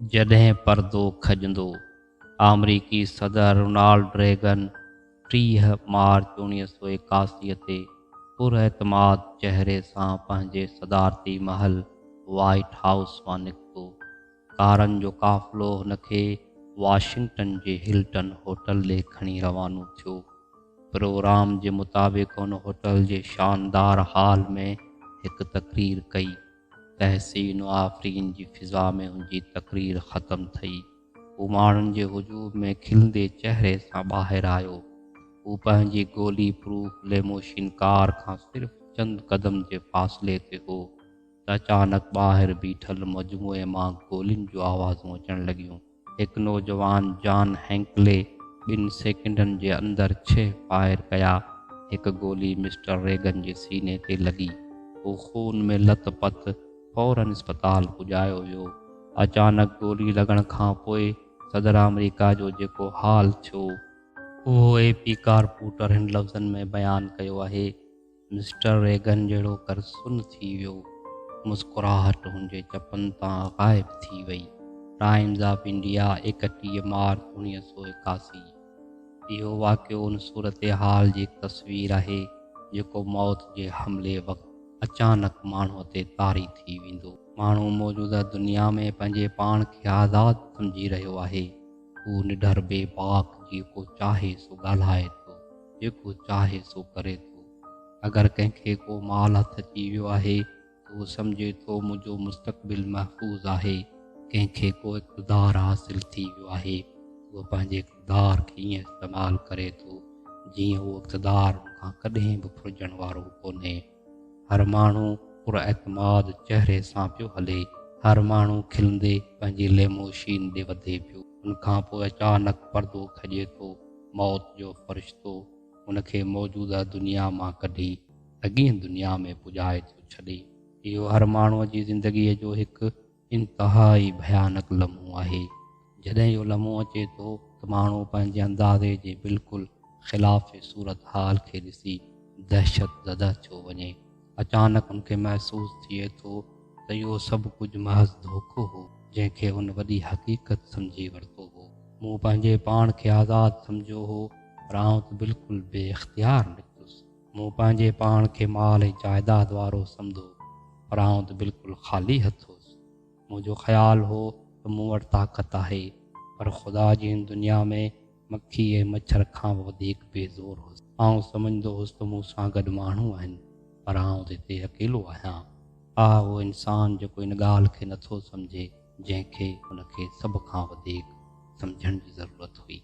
جڏهن پردو کڄندو. آمريڪي صدر رونالڊ ريگن 30 مارچ 1981 تي پراعتماد چهري سان پنهنجي صدارتي محل وائيٽ هائوس مان نڪتو. ڪارن جو قافلو هن کي واشنگٽن جي هلٽن هوٽل ڏي کڻي روانو ٿيو. پروگرام جي مطابق هن هوٽل جي شاندار هال ۾ هڪ تقرير ڪئي. تحسين و آفرين جي فضا ۾ هن جي تقرير ختم ٿي. هو ماڻهن جي هجوم ۾ کلندي چهري سان ٻاهر آيو. هو پنهنجي گولي پروف ليموشين ڪار کان صرف چند قدم جي فاصلي تي هو ته اچانڪ ٻاهر بيٺل مجموعي مان گولين جون آوازون اچڻ لڳيون. هڪ نوجوان جان هينڪلي ٻن سيڪنڊن جي اندر ڇهه فائر ڪيا. هڪ گولي مسٽر ريگن جي سيني تي لڳي. هو خون ۾ لت پت فورن اسپتال پڄايو ويو. اچانڪ گولي لڳڻ کان پوء صدر آمريڪا جو جيڪو حال ٿيو، اهو اي پي ڪارپوٽر هن لفظن ۾ بيان ڪيو آهي. مسٽر ريگن جهڙوڪر سن ٿي ويو. مسڪراهٽ هن جي چپن تان غائب ٿي وئي. Times of India, 31 march 1981. اهو واقعو ان صورتحال جي هڪ تصوير آهي، جيڪو موت جي حملي وقت اچانڪ ماڻهوء تي طاري ٿي ويندو. ماڻهو موجوده دنيا ۾ پنهنجي پاڻ کي آزاد سمجهي رهيو آهي. هو نڍر بي باڪ جيڪو چاهي سو ڳالهائي ٿو، جيڪو چاهي سو ڪري ٿو. اگر ڪنهن کي ڪو مال هٿ اچي ويو آهي ته هو سمجهي ٿو منهنجو مستقبل محفوظ آهي. ڪنهن کي ڪو اقتدار حاصل ٿي ويو آهي ته هو پنهنجي اقتدار کي ائين استعمال ڪري ٿو جيئن اهو اقتدار هن کان ڪڏهن به ڦرجڻ وارو ڪونهي. هر ماڻهو پراعتماد چهري سان پيو هلي. هر ماڻهو کلندي پنهنجي ليموشين ڏي وڌي پيو. ان کان پوء اچانڪ پردو کڄي ٿو. موت جو فرشتو هن کي موجوده دنيا مان ڪڍي اڳئين دنيا ۾ پڄائي ٿو ڇڏي. اهو هر ماڻهوء جي زندگيء جو هڪ انتهائي ڀيانڪ لمحو آهي. جڏهن اهو لمحو اچي ٿو ته ماڻهو پنهنجي اندازي جي بلڪل خلاف صورتحال کي ڏسي دهشت زده ٿيو وڃي. اچانڪ هن کي محسوس ٿئي ٿو ته اهو سڀ ڪجهه محض ڌوڪو هو، جنهن کي هن وڏي حقيقت سمجهي ورتو هو. مون پنهنجي پاڻ کي آزاد سمجهيو هو، پر آئون ته بلڪل بي اختيار نڪتس. مون پنهنجي پاڻ کي مال ۽ جائداد وارو سمڌو، پر آئون ته بلڪل خالي هٿ هوس. منهنجو خيال هو ته مون وٽ طاقت آهي، پر خدا جي هن دنيا ۾ مکي ۽ مڇر کان به وڌيڪ بي زور هوس. آئون سمجهندو هوس ته مون سان گڏ ماڻهو آهن، پر آئون ته هتي اڪيلو آهيان. آه اهو انسان جيڪو ان ڳالهه کي نٿو سمجهي، جنهن کي هن کي سڀ کان وڌيڪ سمجهڻ جي ضرورت هئي.